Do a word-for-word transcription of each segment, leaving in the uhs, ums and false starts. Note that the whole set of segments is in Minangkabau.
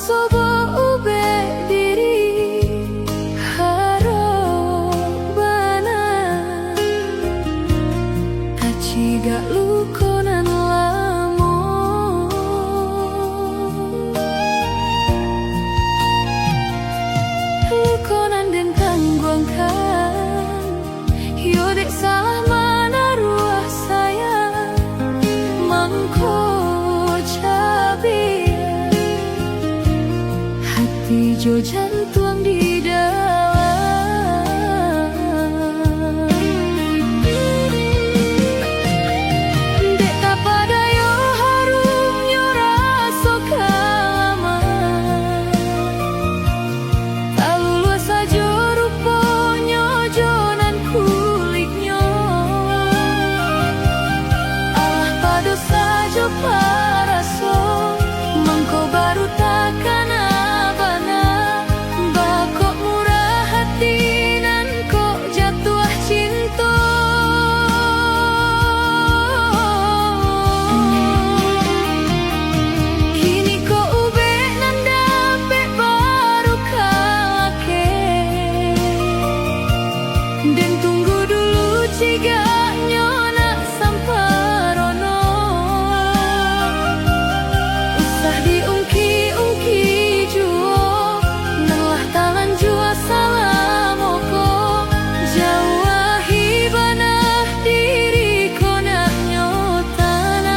Sobo ubek diri harok bana, tacigak luko nan lamo. Luko nan den tangguangkan, iyo dek salah manaruah sayang, mangko cabiak hati jo jantuang di dalam. Dek tapadayo harumnyo raso ka lamo. Taluluah sajo ruponyo jo nan kuliknyo. Alah pado sajo paraso, mangko baru takana bana. Bakok murah hati nan kok jatuah cinto. Kini ko ubek nan dapek baru ka lakek. Den tunggu dulu cigaknyo nak samparono. Usah diungki-ungki juo, nan lah talanjua salamo ko. Jauahi bana diri ko nak nyo tanang.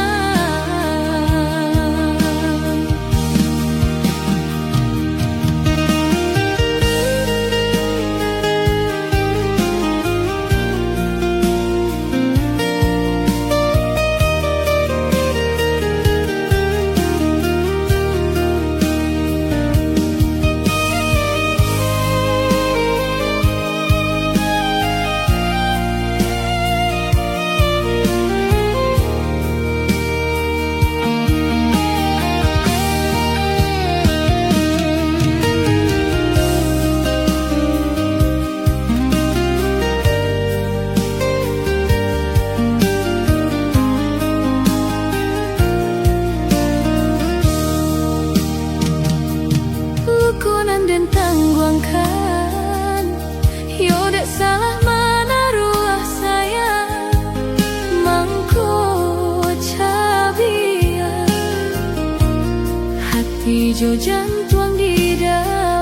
Luko nan den tangguangkan, iyo dek salah manaruah sayang, mangko cabiak hati jo jantuang di dalam.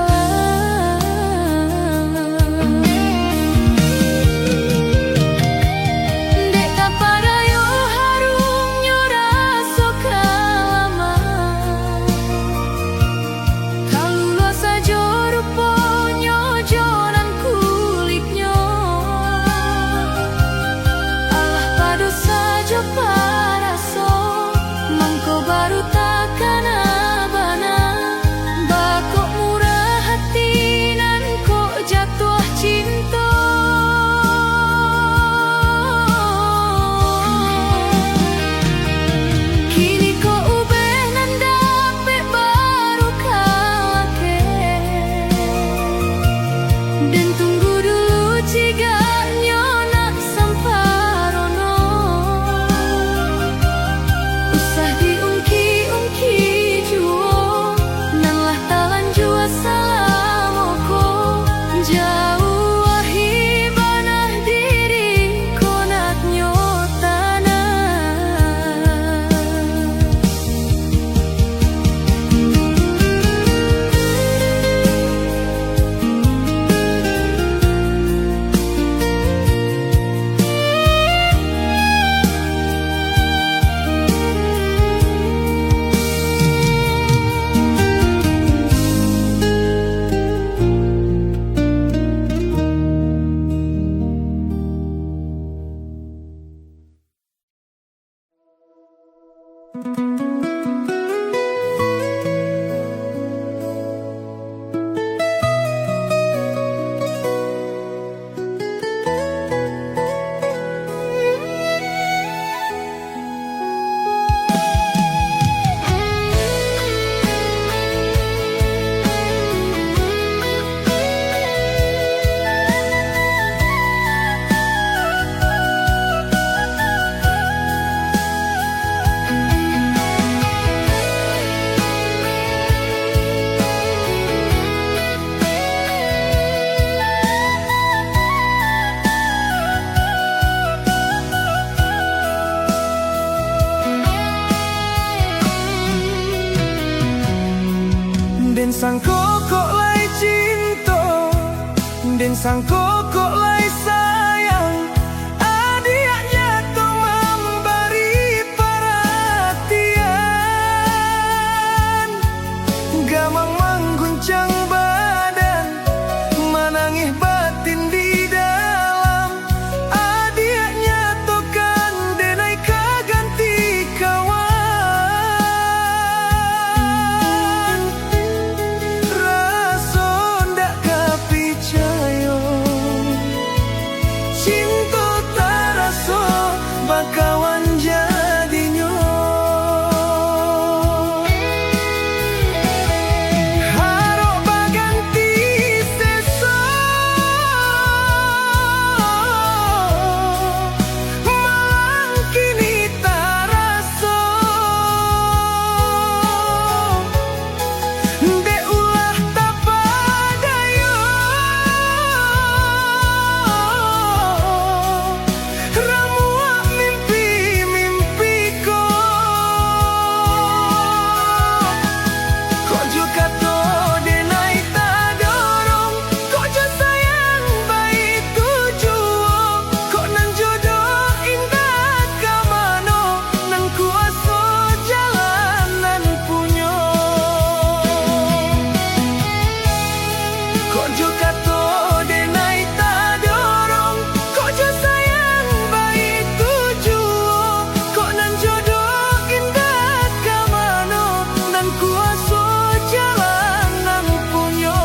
Dek tapadayo harumnyo raso ka lamo. Kaluluah sajo ruponyo jo nan kuliknyo. Alah pado sajo paraso, mangko baru takana bana. Bakok murah hati nan kok jatuah cinto. Kini ko ubek nan dapek baru ka lakek. Den tunggu dulu cigaknyo nak samparono. Usah diungki-ungki juo, nan lah talanjua salamo ko. Jauahi bana diri ko nak nyo tanang. Sangko kok lai cinto, den sangko kok lai sayang, adiaknyo tu mambari paratian. Gamang mangguncang badan, manangih batin di dalam. Adiak nyatokan, denai ka ganti kawan. Raso ndak ka picayo, cinto taraso bakawan jadinyo. Harok baganti seso, malang kini taraso. Dek ulah tapadayo, ramuak mimpi-mimpi ko. Kok jo kato denai tadorong, kok jo sayang baitu juo, kok nan jodoh indak ka mano, nan kuaso jalan nan punyo. Kok jo kato denai tadorong, kok jo sayang baitu juo, kok nan jodoh indak ka mano, nan kuaso jalan nan punyo.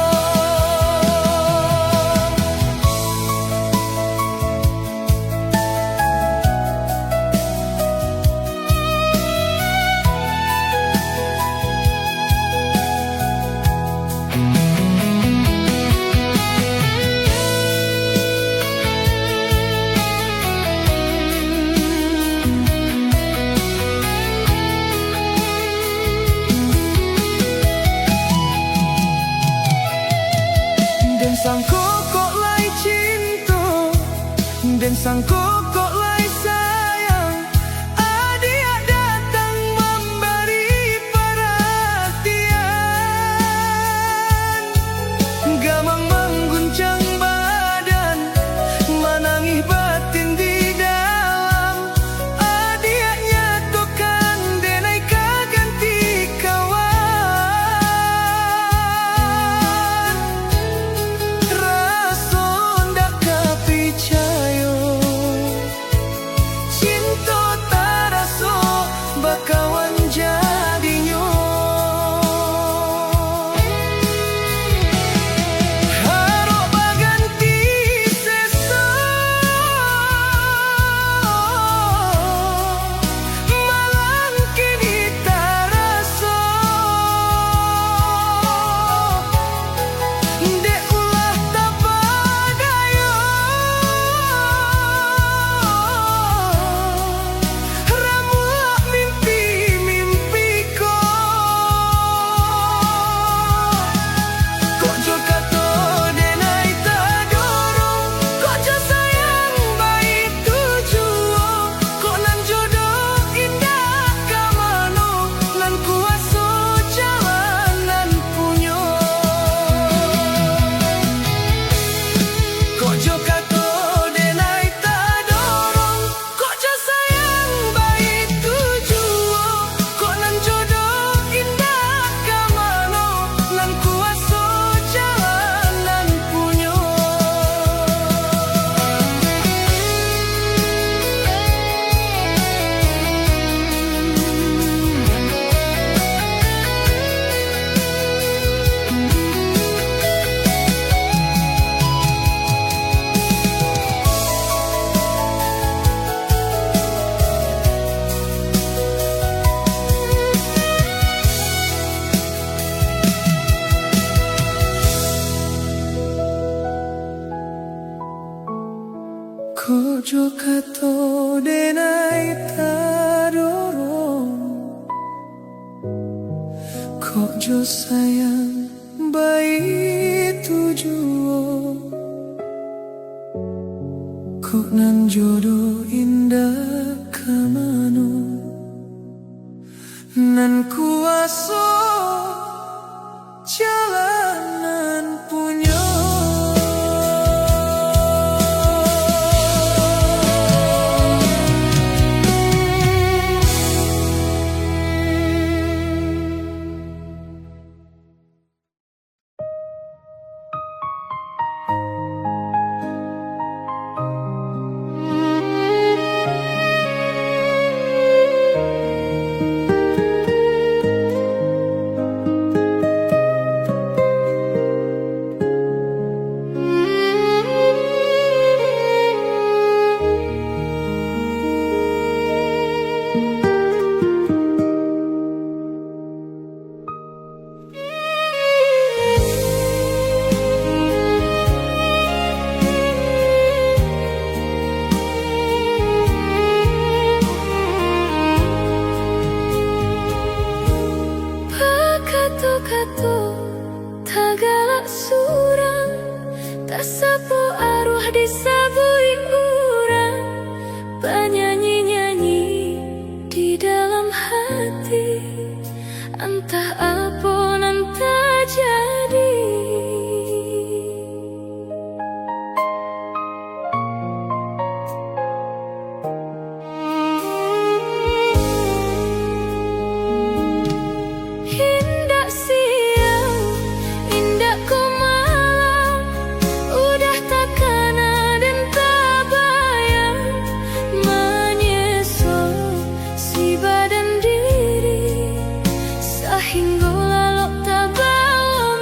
Den sangko kok lai cinto, den sangko kok lai sayang, adiak datang mambari paratian. Gamang mangguncang badan, manangih batin di dalam. Adiak nyatokan, denai ka ganti kawan. Raso ndak ka picayo, cinto taraso bakawan jadinyo. Harok baganti seso, malang kini taraso. Dek ulah tapadayo, ramuak mimpi-mimpi ko. Kok jo kato denai tadorong, kok jo sayang baitu juo, kok nan jodoh indak ka mano, nan kuaso jalan nan punyo. Kok jo kato denai tadorong, kok jo sayang baitu juo, kok nan jodoh indak ka mano, nan kuaso jalan nan punyo. Kok jo kato denai tadorong, kok jo sayang baitu juo, kok nan jodoh indak ka mano, nan kuaso Tagalak surang, tasapo aruah di sabuik urang, banyanyi-nyanyi di dalam hati, antah apo nan tajadi. Indak siang, indak ko malam, udah takana den tabayang, manyeso si badan diri, sahinggo lalok tabawo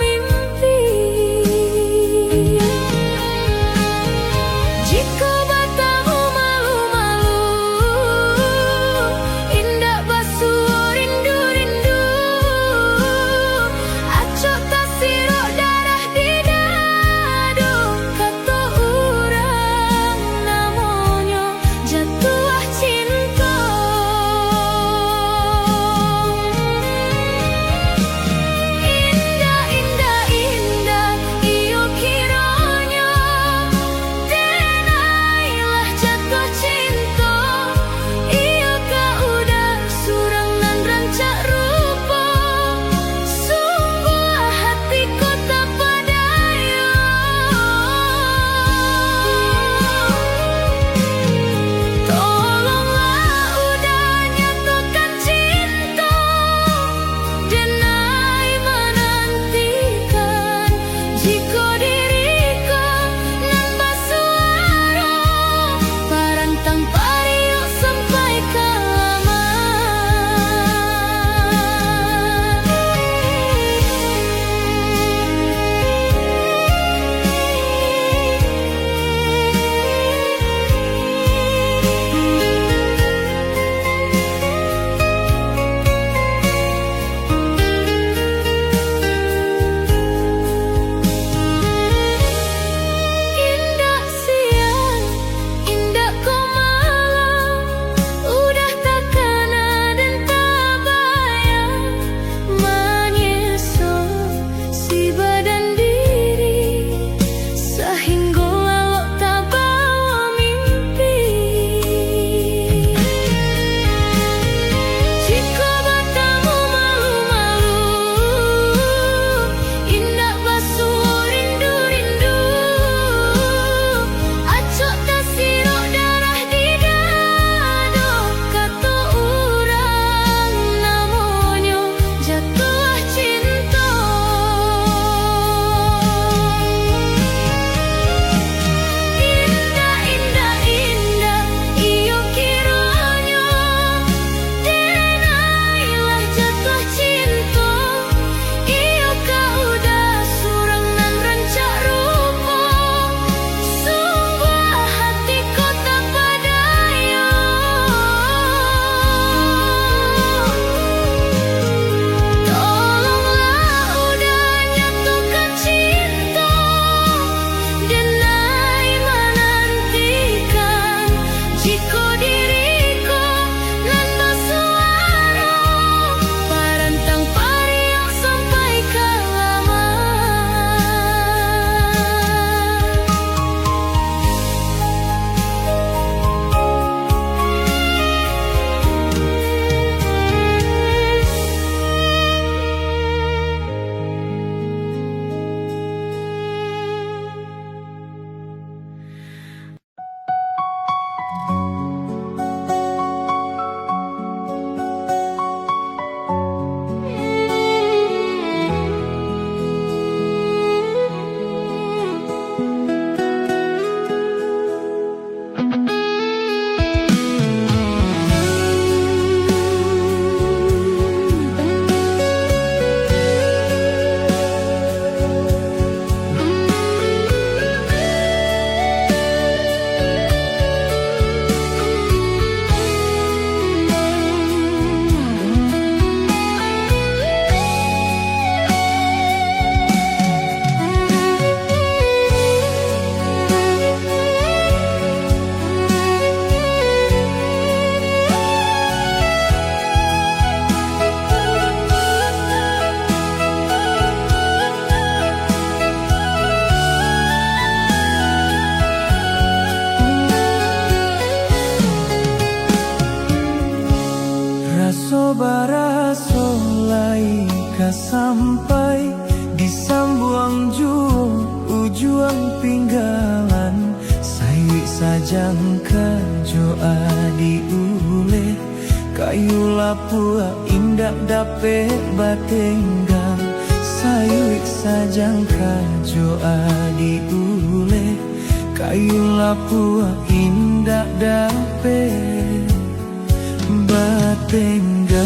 Baraso lai ka sampai, disambuang juo ujuang pinggalan. Sayuik sajangka jo adi uleh, kayu lapuak indak dapek batenggang. Sayuik sajangka jo adi uleh, kayu lapuak indak dapek batenggang.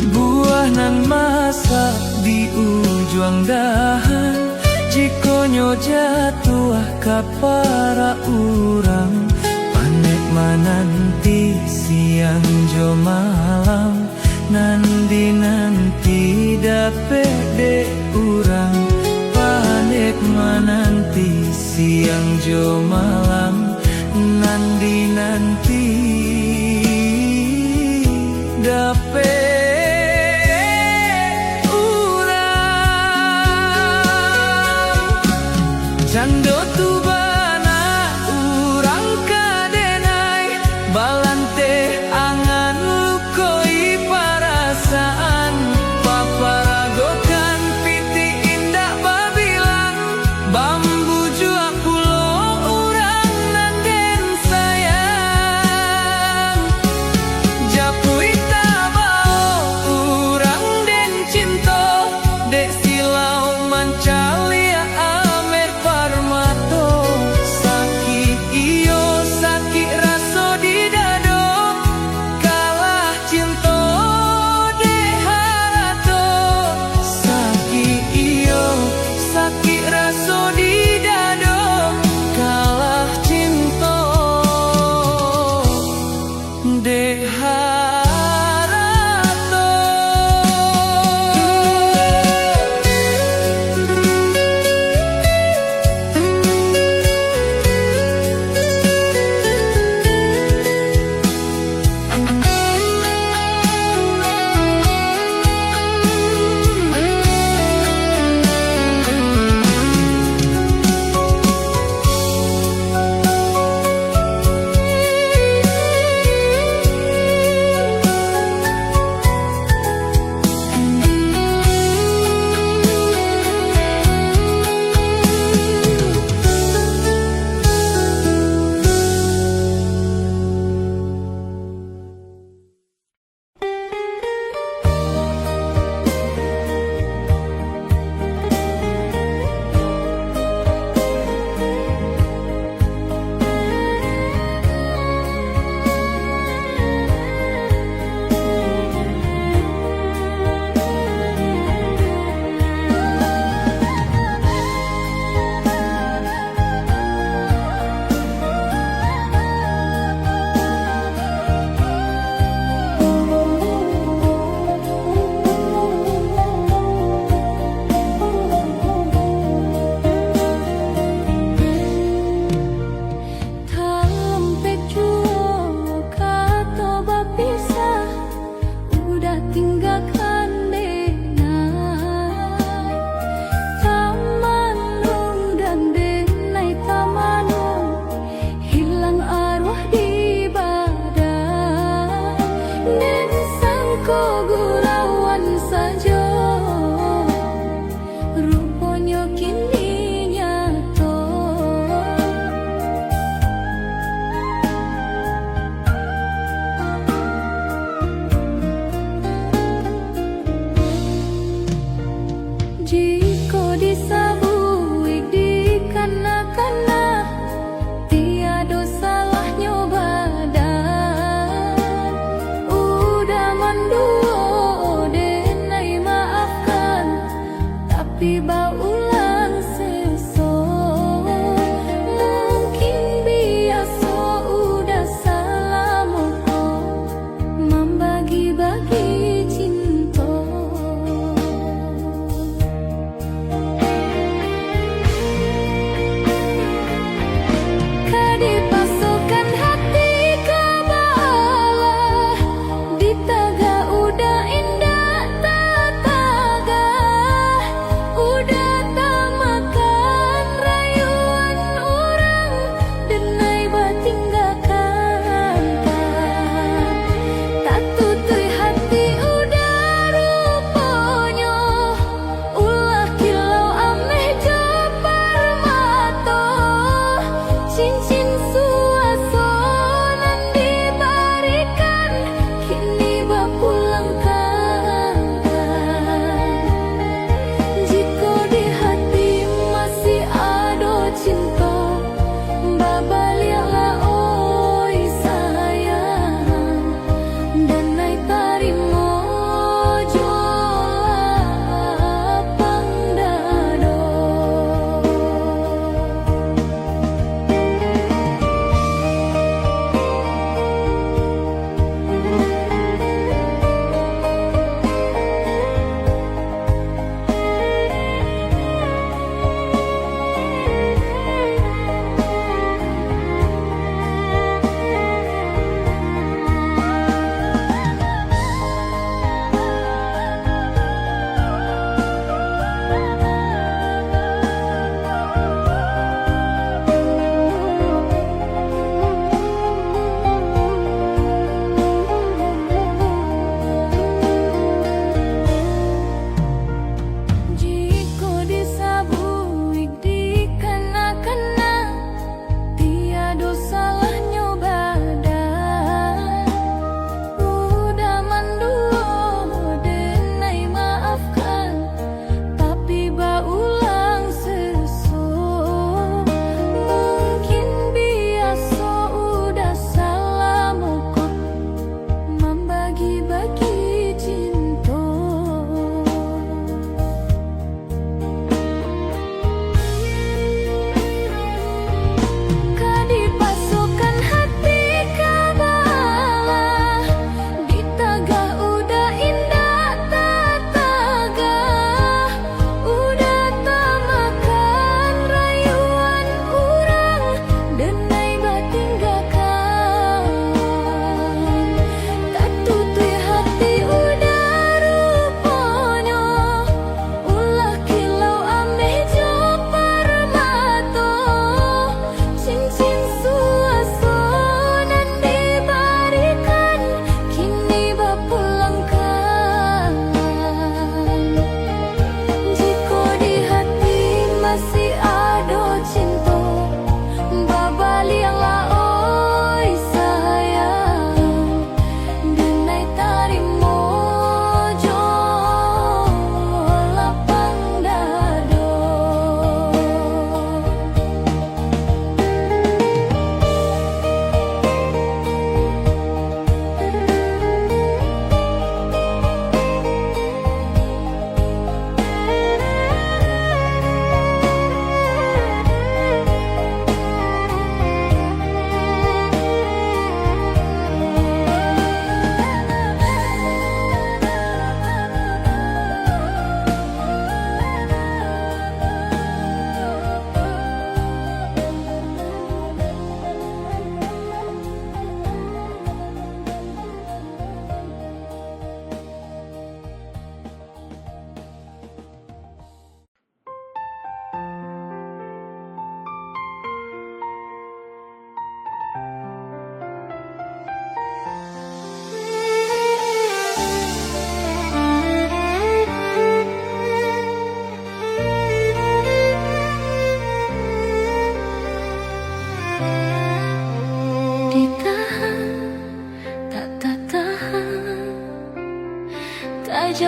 Buah nan masak di ujuang dahan, jikok nyo jatuah ka parak urang, panek mananti siang jo malam. Nan dinanti dapek dek urang, panek mananti siang jo malam. Nan dinanti dapek urang. Cando tu bana urang ka denai, balanteh angan lukoi parasaan, paparagokan pitih indak babilang, bambujuak pulo urang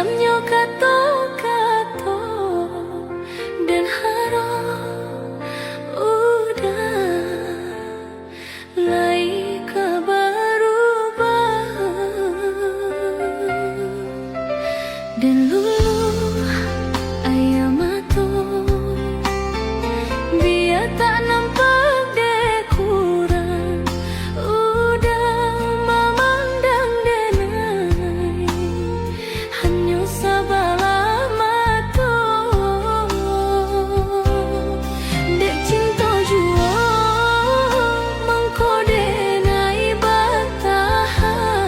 Nyo kato-kato dan harap udah lai ka barubah. Dan luluah aia mato, bia tak nampak dek urang, udah mamandang denai, hanyo sabalah mato. Dek cinto juo, mangko denai batahan.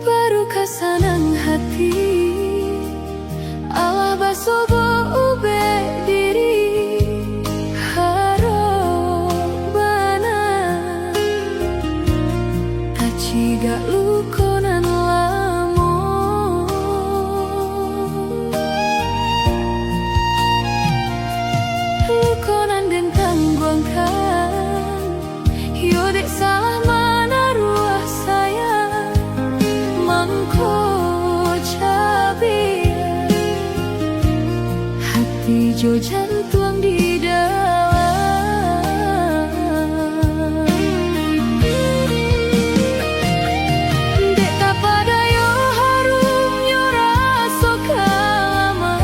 Baru ka sanang hati, alah basobok ubek diri. Harok bana, tacigak luko nan lamo. Luko nan den tangguangkan, yo dek salah manaruah sayang, mangko cabiak hati jo jantuang di dalam. Dek tapadayo harumnyo raso ka lamah,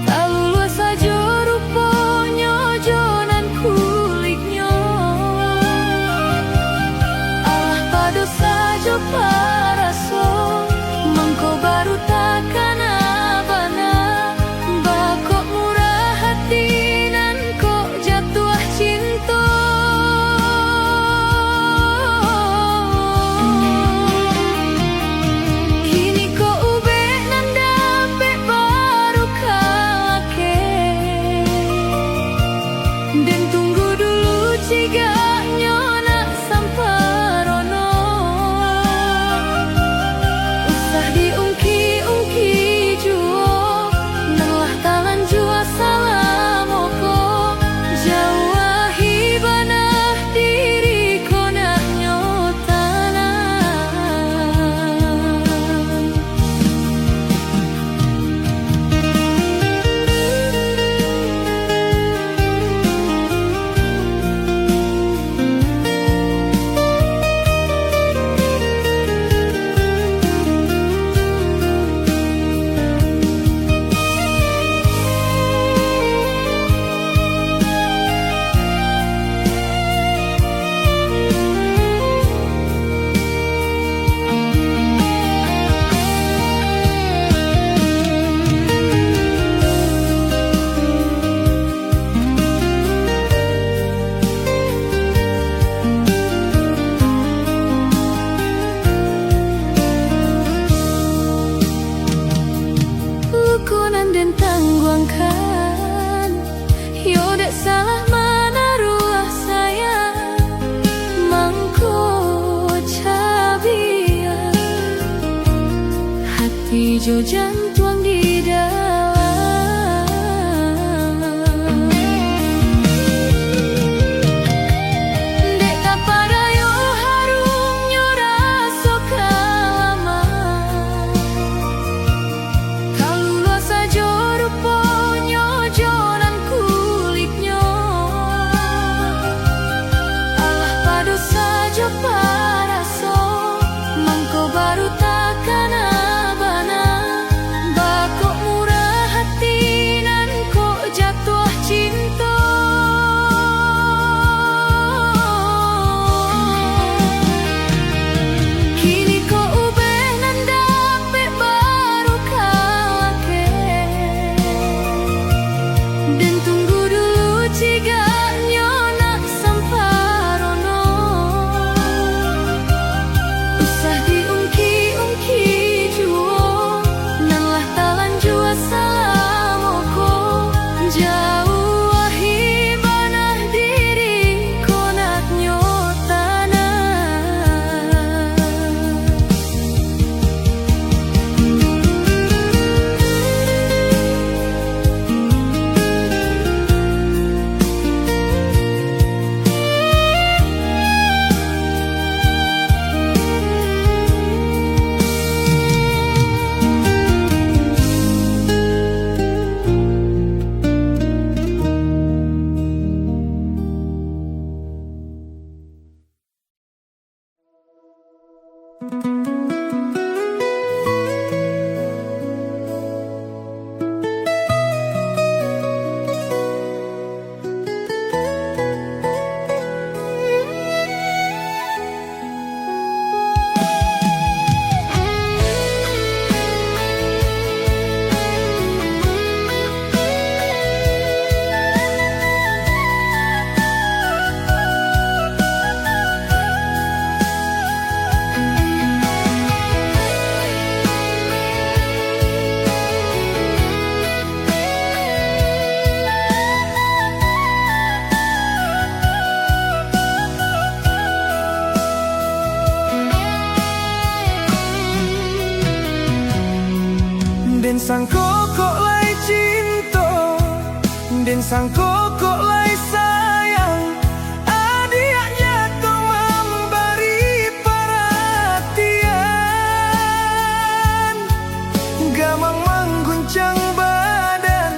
taluluah sajo ruponyo jo nan kuliknyo. Alah pado sajo paraso, mangko baru takana bana, bakok murah hati nan kok jatuah cinto. Kini ko ubek nan dapek baru ka lakek. Den tunggu dulu cigaknyo nak samparono. Usah diungki-ungki juo, nan lah talanjua salamo ko. Jauahi bana diri ko nak nyo tanang. Luko nan den tangguangkan, yo dek salah manaruah sayang, mangko cabiak hati jo jantuang di dalam. Dek tapadayo harumnyo raso ka lamah, taluluah sajo ruponyo jo nan kuliknyo. Alah pado sajo paraso, mangko baru takana bana, Sangko kok lai sayang, adiaknya tu mambari paratian. Gamang mangguncang badan,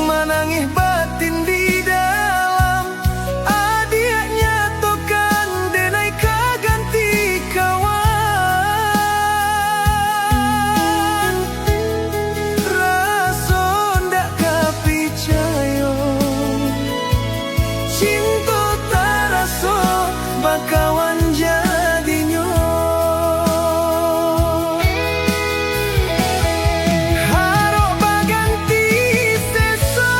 manangih batin di dalam. Adiaknya tu kan denai ka ganti kawan. Raso ndak ka picayo, cinto taraso bakawan jadinyo. Harok baganti seso,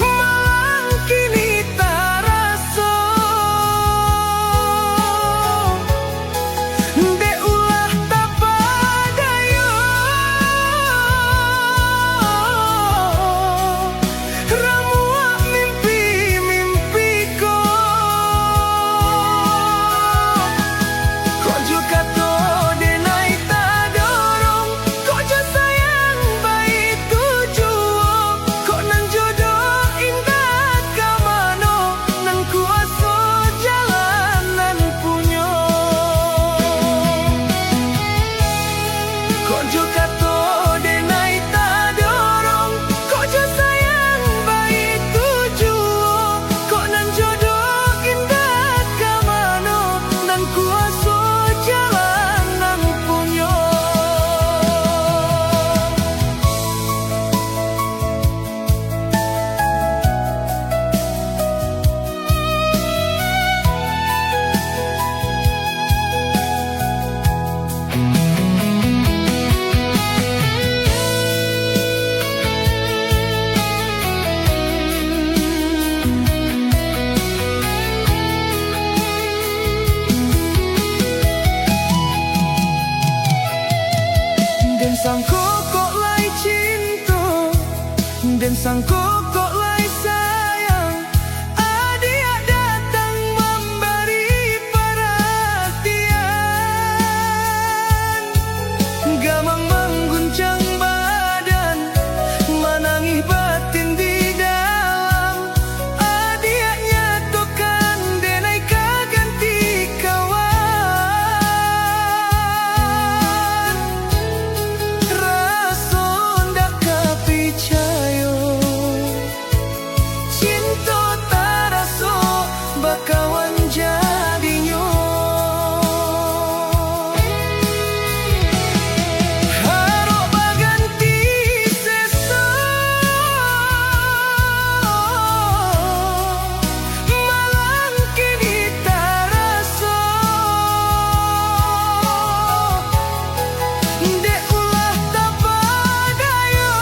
malang kini taraso. Dek ulah tapadayo, ramuak mimpi-mimpi ko. Kok jo kato denai tadorong, kok jo sayang baitu juo. Kok nan jodoh indak ka mano, nan kuaso jalan nan punyo. Kok jo kato denai tadorong, kok jo sayang baitu juo. Kok nan jodoh indak ka mano, nan kuaso jalan nan punyo. Den sangko kok lai cinto, den sangko kok lai sayang, adiak datang mambari paratian. Gamang mangguncang badan, manangih batin di dalam. Adiaknya tu kan denai ka ganti kawan. Raso ndak ka picayo, cinto taraso bakawan jadinyo. Harok baganti seso, malang kini taraso. Dek ulah tapadayo,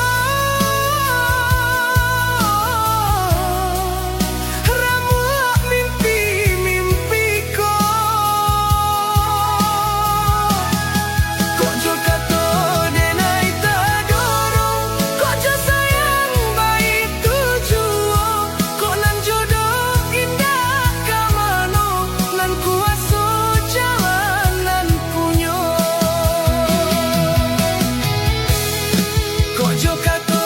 ramuak mimpi-mimpi ko. Kok jo kato denai tadorong, kok jo sayang baitu juo. Kok nan jodoh indak ka mano, nan kuaso jalan nan punyo. Kok jo kato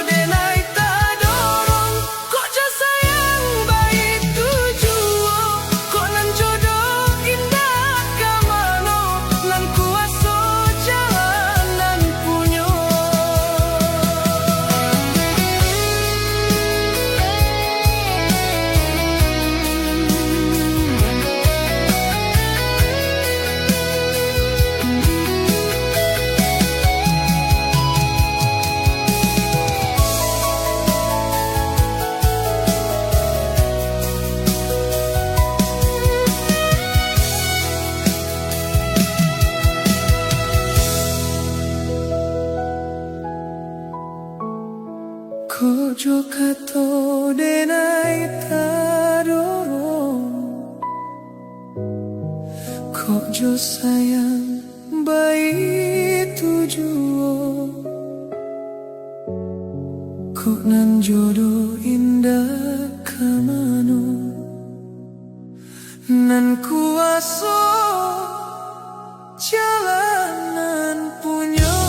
denai tadorong, kok jo sayang baitu juo. Kok nan jodoh indak ka mano, nan kuaso jalan nan punyo. Kok jo kato denai tadorong, kok jo sayang baitu juo. Kok nan jodoh indak ka mano, nan kuaso jalan nan punyo.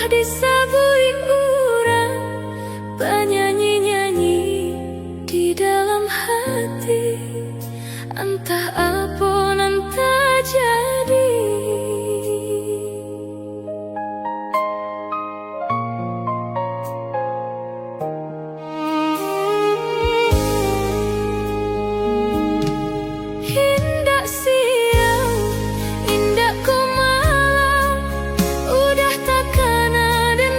Disabuik urang panyanyi-nyanyi di dalam hati, antah apo nan tajadi. Indak siang, indak ko malam, udah takana den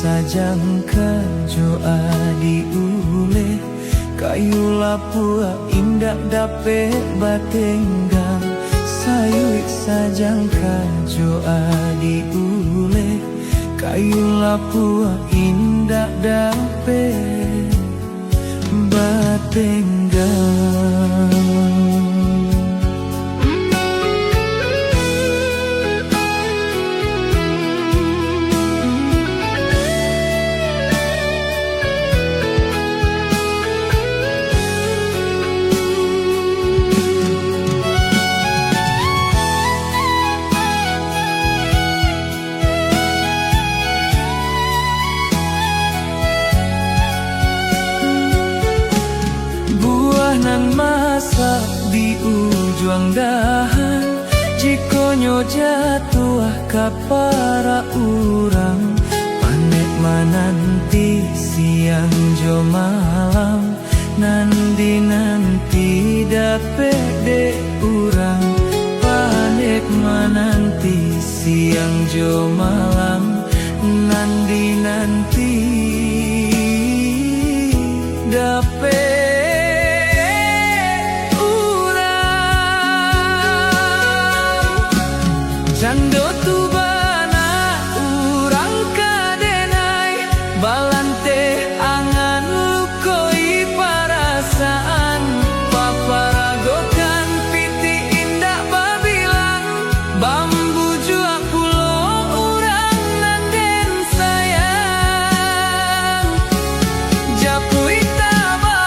Sajangka jo adi uleh, kayu lapuak indak dapek batenggang. Sayuik sajangka jo adi uleh, kayu lapuak indak dapek batenggang. Buah nan masak di ujuang dahan, jikok nyo jatuah ka parak urang, panek mananti siang jo malam. Nan dinanti dapek dek urang, panek mananti siang jo malam. Nan dinanti dapek urang. Cando tu bana urang ka denai, balanteh angan lukoi parasaan, paparagokan pitih indak babilang, bambujuak pulo urang nan den sayang. Japuik taba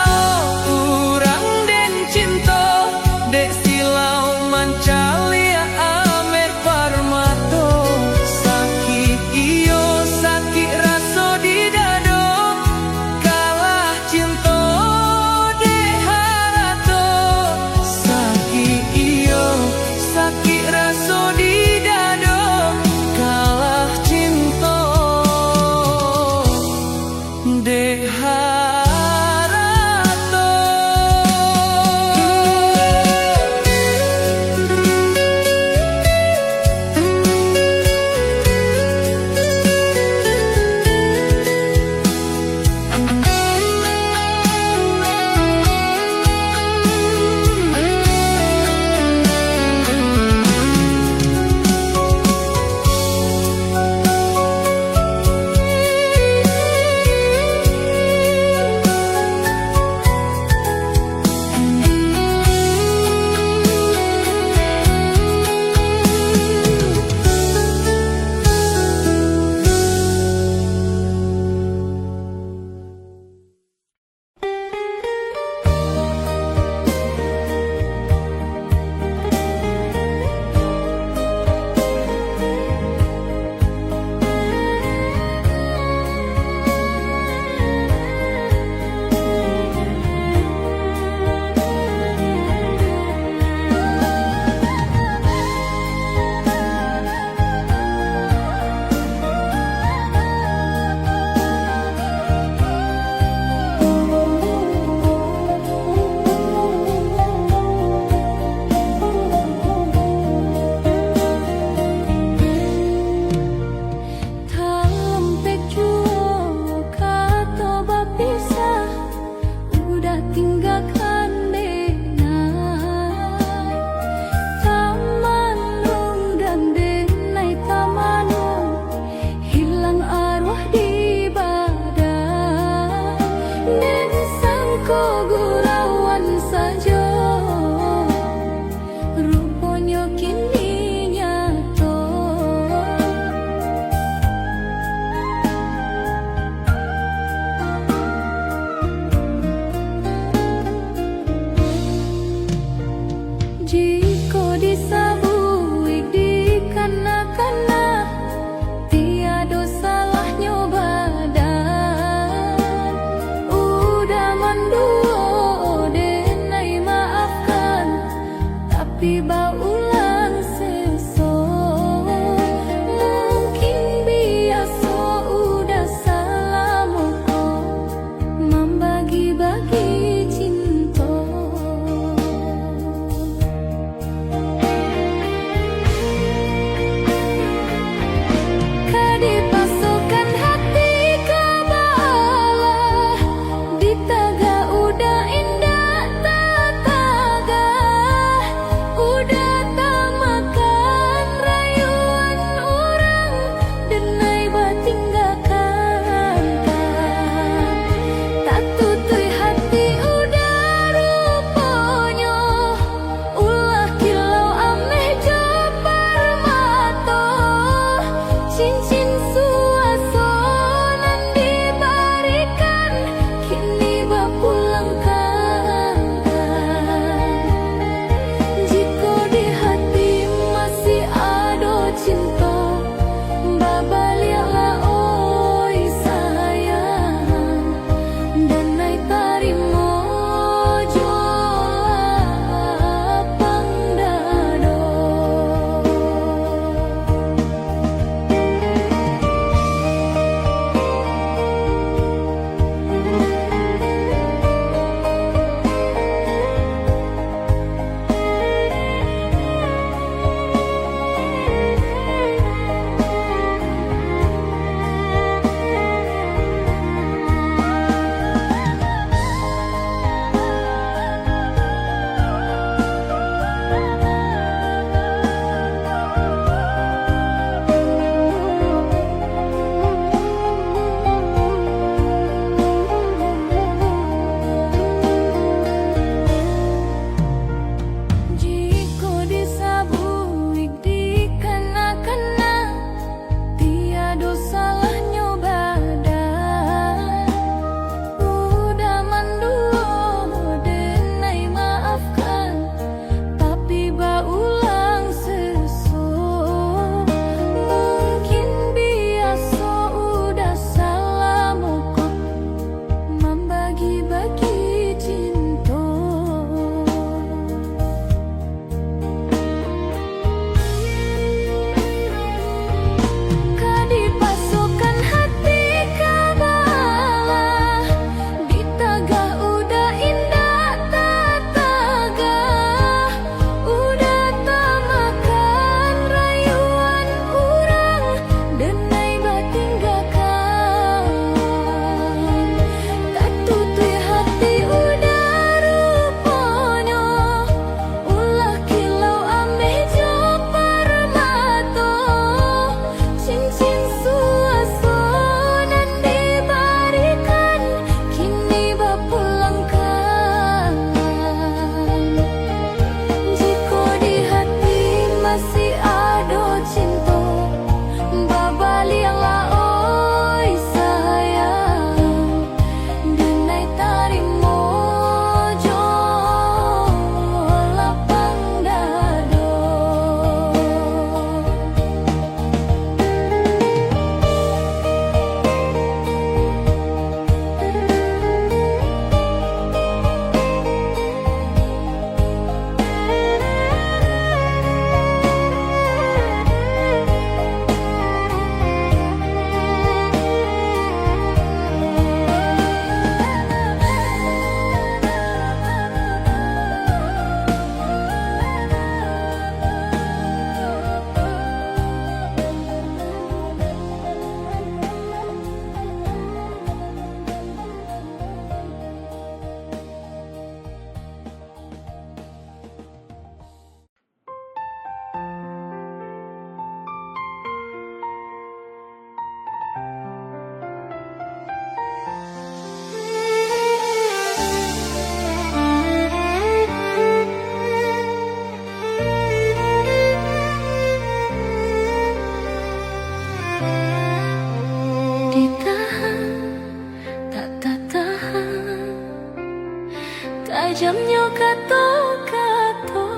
Kato-kato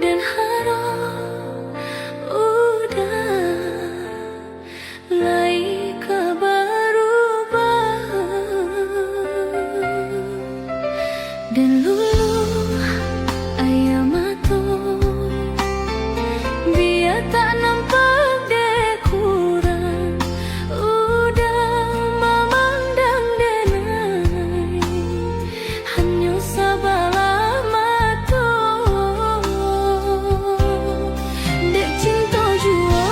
den harap uda lai ka barubah. Den luluah aia mato, bia tak nampak dek urang, uda mamandang denai, hanyo sabalah mato. Dek cinto juo,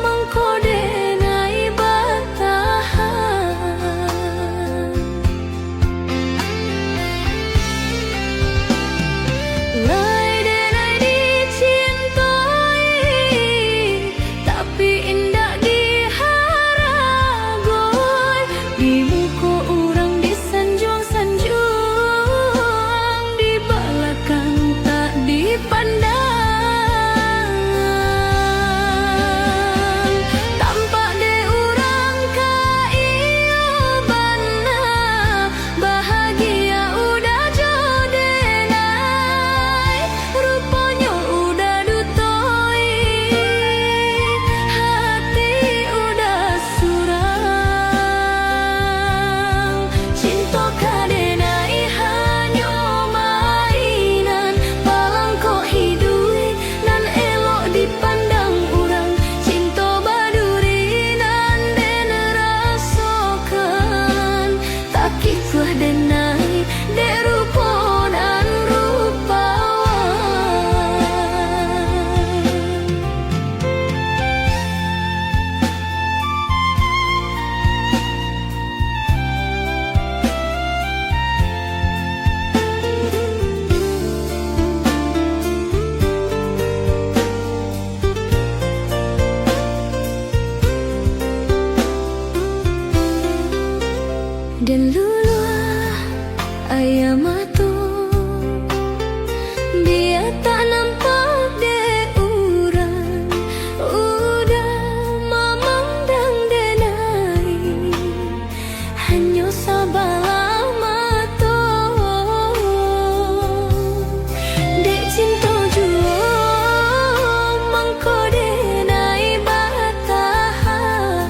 mangko denai batahan. Lai denai dicintoi, tapi indak diharagoi. Di muko urang disanjuang-sanjuang, di balakang tak dipandang. Tampak dek urang ka iyo bana, bahagia uda jo denai. Ruponyo uda dutoi, hati uda surang. Cinto ka denai hanyo mainan, palangkok iduik nan elok dipandang urang. Cinto baduri nan den rasokan, takikuah denai dek rupo nan rupawan. Den luluah aia mato, bia tak nampak dek urang, uda mamandang denai, hanyo sabalah mato. Dek cinto juo, mangko denai batahan.